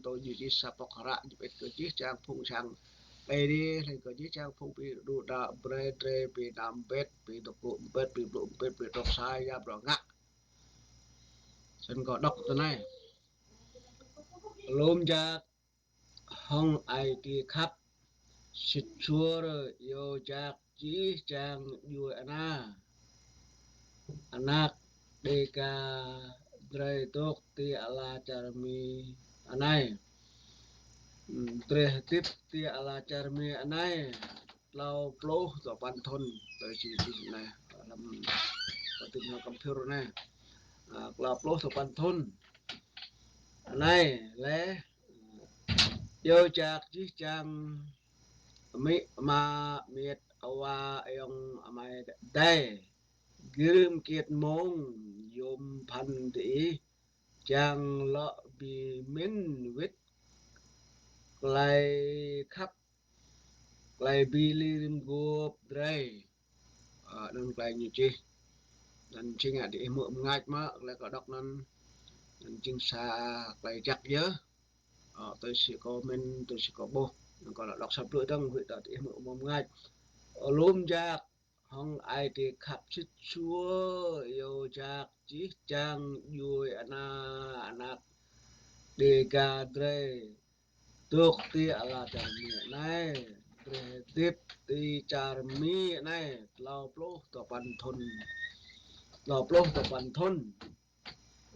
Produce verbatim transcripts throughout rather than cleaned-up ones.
Tơ ñu čih sa pŏk hră ñu pĭt kơ jih jang phung sang Êđê, leh kơ jih jang phung bi đru đa brei drei bi nao mbĭt, bi dôk gŭ mbĭt, bi blŭ mbĭt, bi dôk sa ya bruă ngă. Snăn kâo đŏk tơ anei. Lŏm jak hŏng ai tiê khăp, sĭt suôr iêu jak jih jang djuê ana, anak Đêga drei dôk ti ala čar Mi anei. Hmm, drei hdĭp ti ala čar Mi anei tlâo pluh dua păn thŭn, tui si čih anei, hlăm, hlăm computer anei. Ah, tlâo pluh dua păn thŭn. Anei leh, iêu jak jih jang amĭ ama amiêt awa ayŏng amai adei, gĭr mkiêt mông yuôm bhăn diih, čiăng lŏ bi mĭn wĭt klei khăp, klei bi mlih rĭm guôp drei. Ơ, anăn klei ñu čih. Anăn jing diih hmư̆ mngač mơh, klei kâo đŏk anăn. Anăn jing sa klei jăk yơh. Ơ, tui si kâo mĭn, tui si kâo ƀuh. Anăn kâo lŏ đŏk sa blư̆ dơ̆ng, huĭdah diih hmư̆ mâo mngač. Ơ, lŏm jak hŏng ai tiê khăp, sĭt suôr iêu jak jih jang djuê ana, anak Đêga drei dôk ti ala čar Mi anei, drei hdĭp ti čar Mi anei tlâo pluh dua păn thŭn. Tlâo pluh dua păn thŭn.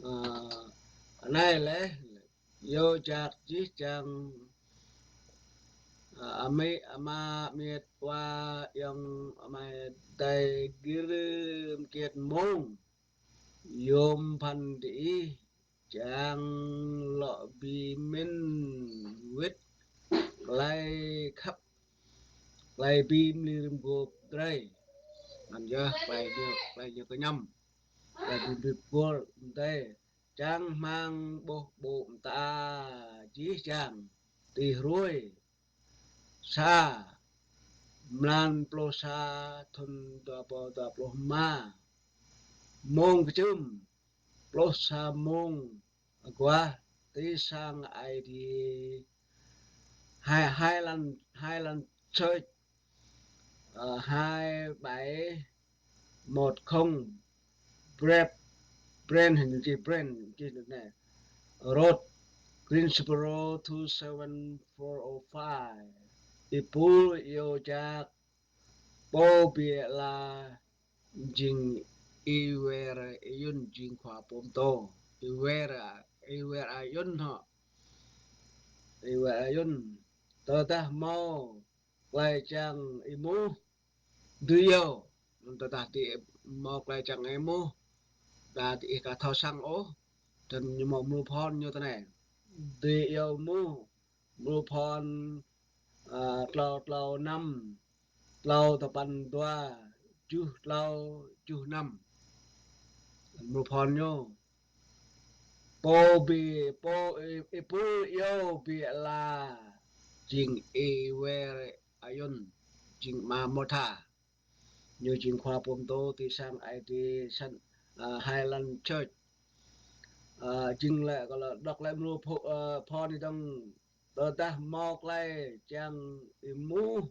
Ơ, anei leh, iêu jak jih jang, ơ, amĭ ama amiêt awa ayŏng amai adei, gĭr mkiêt mông yuôm bhăn diih, čiăng lŏ bi mĭn wĭt klei khăp, klei bi mlih rĭm guôp drei. Anăn yơh klei ñu, klei ñu kñăm, klei bi mlih rĭm guôp drei. Čang hmăng ƀuh ƀô̆ mta jih jang ti hruê sa mlan pluh sa thŭn dua êbâo dua pluh êma, mông kčưm pluh sa mông aguah, ti sang Aê Diê, Hi-, Highland, Highland Church, ơ, hai bảy một không Brep-, Brent, hình như Brent, hình như này. Road, Greensboro two seven four oh five. Êpul iêu jak pô bi ala jing Y-Wer Ayun, jing khua pô mtô. Y-Wer, Y-Wer Ayun hŏ. Y-Wer Ayun. Tơdah mâo klei čiăng êmuh, dưi iêu. Tơdah diih mâo klei čiăng êmuh, tơdah diih ka thâo săng ôh, snăn ñu mâo mrô phôn ñu tinei. Dưi iêu êmuh, mrô phôn, ơ, tlâo tlâo năm, tlâo dua păn dua, kjuh tlâo kjuh năm. Mrô phôn ñu. Pô bi, pô, ê-, êpul iêu bi ala jing Y-Wer Ayun, jing ama Motha. Ñu jing khua pô mtô ti sang Aê Diê, sang, ơ, Highland Church. Ơ, jing leh, kâo lŏ đŏk leh mrô phô-, ơ, phôn anei dơ̆ng, tơdah mâo klei čiăng êmuh,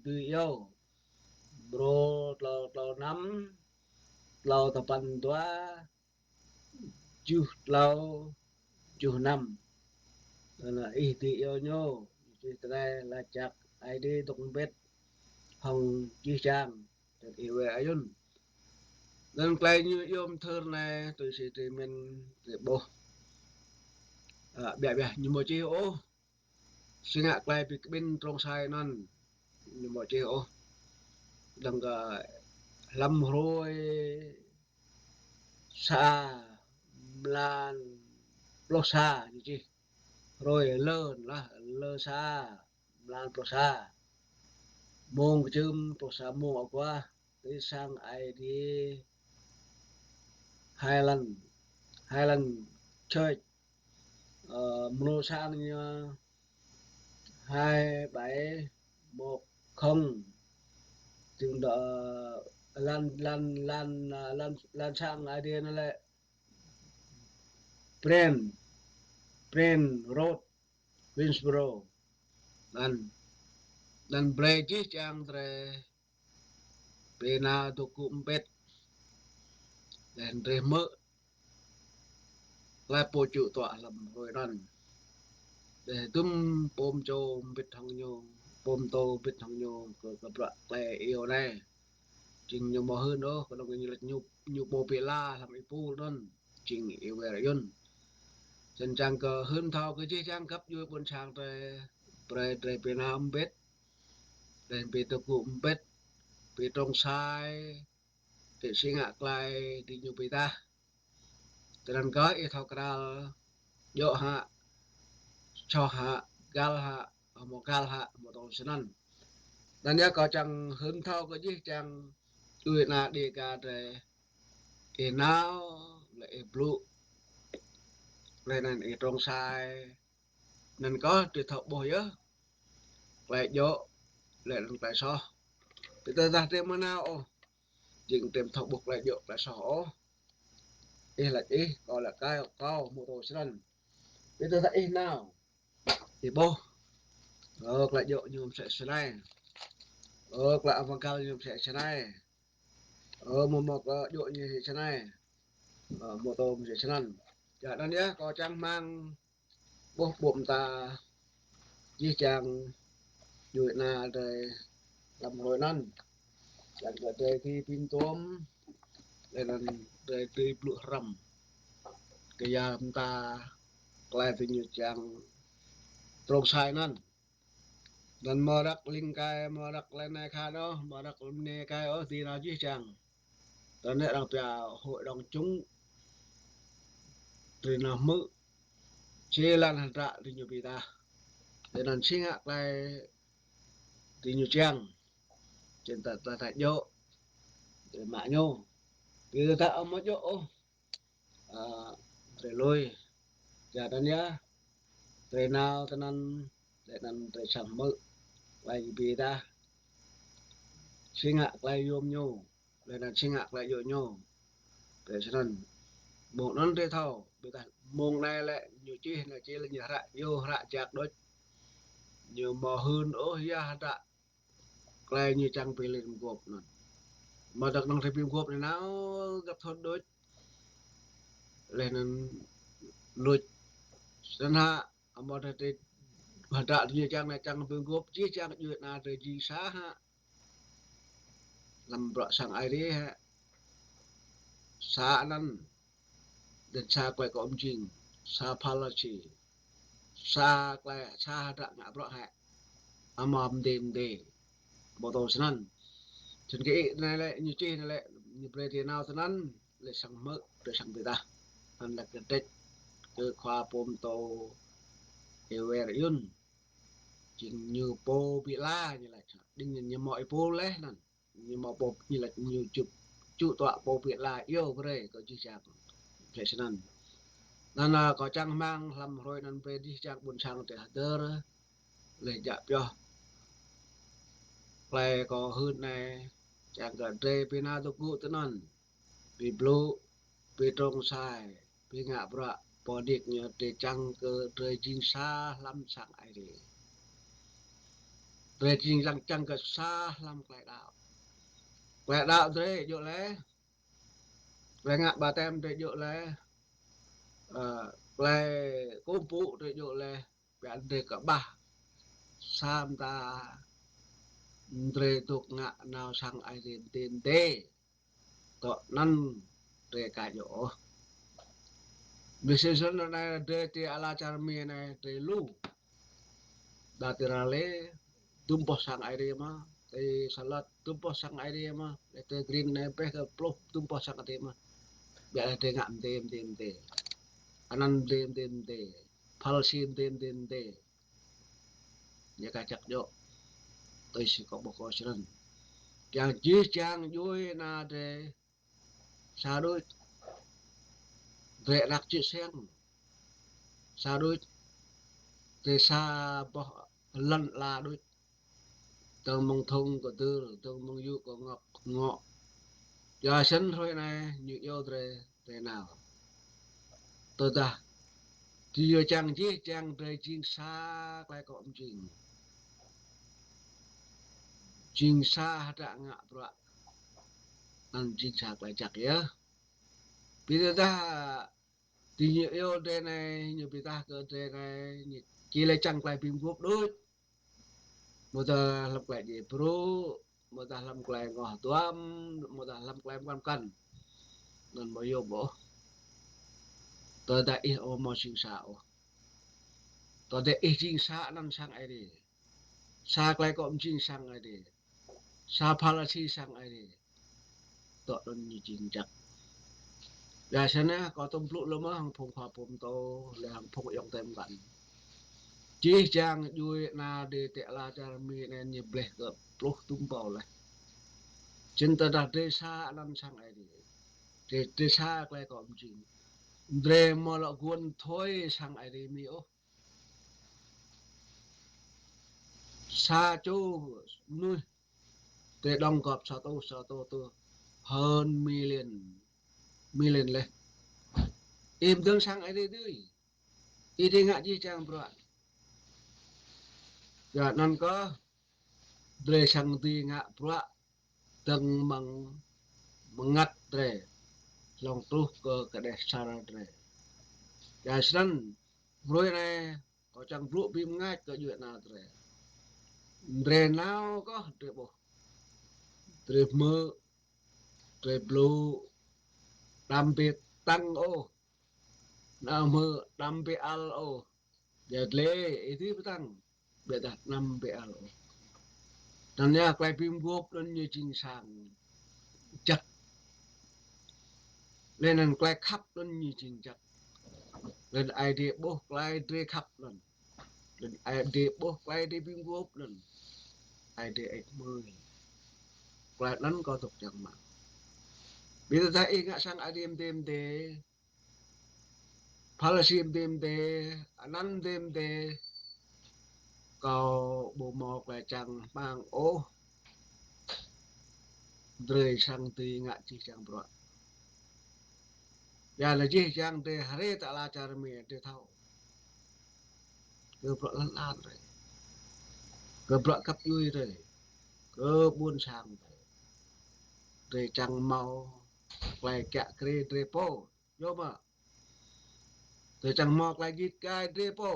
dưi iêu. Mrô tlâo tlâo năm, tlâo dua păn dua, kjuh tlâo kjuh năm. Anăn ih dưi iêu ñu, čih tinei lač jăk Aê Diê dôk mbĭt hŏng jih jang, dơ̆ng Y-Wer Ayun. Anăn klei ñu iêu mthưr anei, tui si drei mĭn, drei ƀuh. Ơ, ƀiă ƀiă ñu amâo čih ôh si ngă klei bi kƀĭn trông čhai anăn, ñu amâo čih ôh. Dơ̆ng kơ hlăm hruê sa mlan pluh sa ñu čih. Hruê lơ lah, lơ sa mlan pluh sa. Mông kčưm pluh sa mông aguah, ti sang Aê Diê Highland, Highland Church, ơ, mrô sang ñu hai bảy một không. Tơdah, ơ, lăn, lăn, lăn, ơ, lăn, lăn sang Aê Diê anăn lĕ Brent, Brent Road. Greensboro. Anăn, anăn brei jih jang drei bi nao dôk gŭ mbĭt. Leh anăn drei hmư̆ klei pô čŭ tuă hlăm hruê anăn. Leh dŭm pô mčô mbĭt hŏng ñu, pô mtô mbĭt hŏng ñu kơ, kơ bruă klei iêu anei. Jing ñu amâo hưn ôh, knŏng ñu lač ñu, ñu pô bi ala hlăm êpul anăn. Jing Y-Wer Yun. Snăn čiăng kơ hưn mthâo kơ jih jang găp djuê ƀuôn sang drei, brei drei bi nao mbĭt, drei bi dôk gŭ mbĭt, bi trông čhai, bi si ngă klei diñu bi êdah. Tinăn kơh ih thâo kral, djŏ hă, soh hă, găl hă, amâo găl hă, amâo tŭ snăn. Anăn yơh kâo čiăng hưn mthâo kơ jih jang djuê ana Dêga drei, ih nao, leh ih blŭ, leh anăn ih trông čhai. Anăn kơh drei thâo ƀuh yơh klei djŏ, leh anăn klei soh. Bi tơdah drei amâo nao ôh, jing drei amâo thâo ƀuh klei djŏ klei soh ôh. Ih lač ih, kâo lač kâo, kâo amâo tŭ snăn. Bi tơdah ih nao, ih ƀuh, ơ, klei djŏ ñu msĕ snei. Ơ, klei amâo găl ñu msĕ snei. Ơ, amâo mâo klei djŏ ñu msĕ snei. Ơ, amâo tŭ msĕ snăn. Kyuanăn yơh kâo čang hmăng ƀuh ƀô̆ mta jih jang djuê ana drei hlăm hruê anăn. Čiăng kơ drei dưi bi tuôm, leh anăn drei dưi blŭ hrăm kơ ya mta klei diñu čiăng trông čhai anăn. Anăn amâo răk lĭng êkei, amâo răk klei anei khan ôh, amâo răk mniê êkei ôh, dưi nao jih jang. Tơ anei arăng pia hội đồng chúng, drei nao hmư̆, si lăn hdră diñu bi êdah. Leh anăn si ngă klei diñu čiăng. Čiăng tơdah, tơdah djŏ, drei mă ñu. Tơdah amâo djŏ ôh, ơ, drei lui. Kyuanăn yơh, drei nao tinăn, leh anăn drei srăng hmư̆ klei ñu bi êdah. Si ngă klei yuôm ñu, leh anăn si ngă klei djŏ ñu. Drei snăn. Mông anăn drei thâo, bi êdah mông anei lĕ ñu čih, anei čih lĕ ñu hră, iêu hră jak đuč. Ñu amâo hưn ôh ya hdră klei ñu čiăng bi lĭn mguôp anăn. Amâodah knŏng drei bi mguôp anei nao găp thŭn đuč. Leh anăn luč. Snăn hă, amâodah drei hdră ñu čiăng anei čiăng bi mguôp, jih jang djuê ana drei jing sa hă. Hlăm bruă sang Aê Diê hĕ. Sa anăn, leh anăn sa klei kơ mjing, sa policy, sa klei, sa hdră ngă bruă hĕ. Amâo mdê mdê. Amâo tŭ snăn. Snăn kơ ih anei lĕ, ñu čih anei lĕ, ñu brei drei nao tinăn, leh srăng hmư̆, leh srăng bi êdah. Anăn lĕ kdrêč kơ khua pô mtô Y-Wer Yun. Jing ñu pô bi ala ñu lač. Đing ñu mâo êpul leh anăn. Ñu mâo pô ñu lač ñu čŭp čŭ tuă pô bi ala iêu brei kơ jih jang. Leh snăn. Anăn, ơ, kâo čang hmăng hlăm hruê anăn brei jih jang ƀuôn sang drei hdơr. Leh djă pioh klei kâo hưn anei, čiăng kơ drei bi nao dôk gŭ tinăn. Bi blŭ, bi trông čhai, bi ngă bruă, pô nik ñu drei čiăng kơ drei jing sa hlăm sang Aê Diê. Drei jing čiăng, čiăng kơ sa hlăm klei đăo. Klei đăo drei djŏ leh. Klei ngă ƀaptem drei djŏ leh. Ơ, klei kkuh mpŭ drei djŏ leh. Pia drei kƀah. Sa mta drei dôk ngă nao sang Aê Diê mdê mdê. Tơ anăn drei ka djŏ ôh. Bi snăn anei drei ti ala čar Mi anei drei lu. Đa ti Raleigh, dŭm boh sang Aê Diê mơh. Ti Charlotte, dŭm boh sang Aê Diê mơh. Ti Green anei peh kơ pluh, dŭm boh sang Aê Diê mơh. Ƀiădah drei ngă mdê mdê mdê. Anăn mdê mdê mdê. Policy mdê mdê mdê. Ñu ka čăk djŏ. Tui si kâo ƀuh kâo snăn. Čiăng jih jang djuê ana drei sa đuč. Drei anak čư̆ siăng. Sa đuč. Drei sa boh lăn ala đuč. Dơ̆ng mơ̆ng thŭng kdơr, dơ̆ng mơ̆ng yŭ kngŏk ngŏ. Kyua snăn hruê anei ñu iêu drei, drei nao. Tơdah Yua čiăng jih jang drei jing sa klei kŏ mjing. Jing sa hdră ngă bruă. Anăn jing sa klei jăk yơh. Bi tơdah diñu iêu drei anei, ñu bi êdah kơ drei anei, ñu či lĕ čiăng klei bi mguôp đuč. Amâodah hlăm klei djiê brŭ, amâodah hlăm klei ngoh duam, amâodah hlăm klei mkăn mkăn. Anăn amâo yuôm ôh. Tơdah ih amâo mâo jing sa ôh. Tơdah ih jing sa anăn sang Aê Diê. Sa klei kŏ mjing sang Aê Diê. Sa Pharisi sang Aê Diê. Dŏ anăn ñu jing jăk. Ya snăn kâo tuôm blŭ lŏ mơh hŏng phung khua pô mtô, leh hŏng phung ayŏng adei mkăn. Jih jang djuê ana drei ti ala čar Mi anei ñu bleh kơ pluh dŭm êbâo leh. Čiăng tơdah drei sa anăn sang Aê Diê. Drei, drei sa klei kŏ mjing. Drei amâo lŏ guôn thuê sang Aê Diê Mi ôh. Sa čô mnuih drei đóng góp sa tô, sa tô tô hơn million, million leh. Ih mdơ̆ng sang Aê Diê dưi. Ih dưi ngă jih jang bruă. Ya anăn kơh drei srăng dưi ngă bruă dơ̆ng mơ̆ng mngăt drei hlŏng truh kơ kđeh asăr drei. Ya snăn, hruê anei kâo čiăng blŭ bi mngač kơ djuê ana drei. Drei nao kơh drei ƀuh. Drei hmư̆, drei blŭ, đăm bi tăng ôh. Nao hmư̆, đăm bi ăl ôh. Ya dleh, ih dưi bi tăng, ƀiădah đăm bi ăl ôh. Anăn ya klei bi mguôp anăn ñu jing sang jăk. Leh anăn klei khăp anăn ñu jing jăk. Leh anăn Aê Diê ƀuh klei drei khăp anăn. Leh anăn Aê Diê ƀuh klei drei bi mguôp anăn. Aê Diê hơêč hmưi. Klei anăn kâo dôk čiăng mă. Bi tơdah ih ngă sang Aê Diê mdê mdê, Pharisi mdê mdê, anăn mdê mdê, kâo ƀu mâo klei čang hmăng ôh. Drei srăng dưi ngă jih jang bruă. Ya leh jih jang drei hriê ti ala čar Mi drei thâo. Kơ bruă lăn ala drei. Kơ bruă găp djuê drei. Kơ ƀuôn sang drei. Drei čiăng mâo klei kiă kriê drei pô. Yơh mơh. Drei čiăng mâo klei gĭt gai drei pô.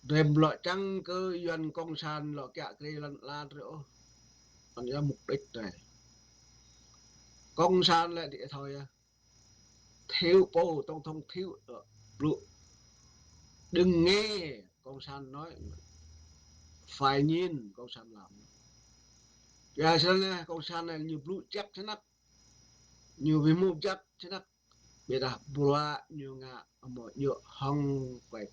Drei amâo lŏ čiăng kơ Yuăn cộng sản lŏ kiă kriê lăn ala drei ôh. Anăn ya mục đích drei. Cộng sản lĕ drei thâo ya. Thiệu pô, tổng thống Thiệu, ơ, blŭ. Đừng nghe cộng sản nói. Phải nhìn cộng sản làm. Ya snăn cộng sản anei ñu blŭ jăk snăk. Ñu bi mâo jăk snăk. Ƀiădah bruă ñu ngă amâo djŏ hŏng klei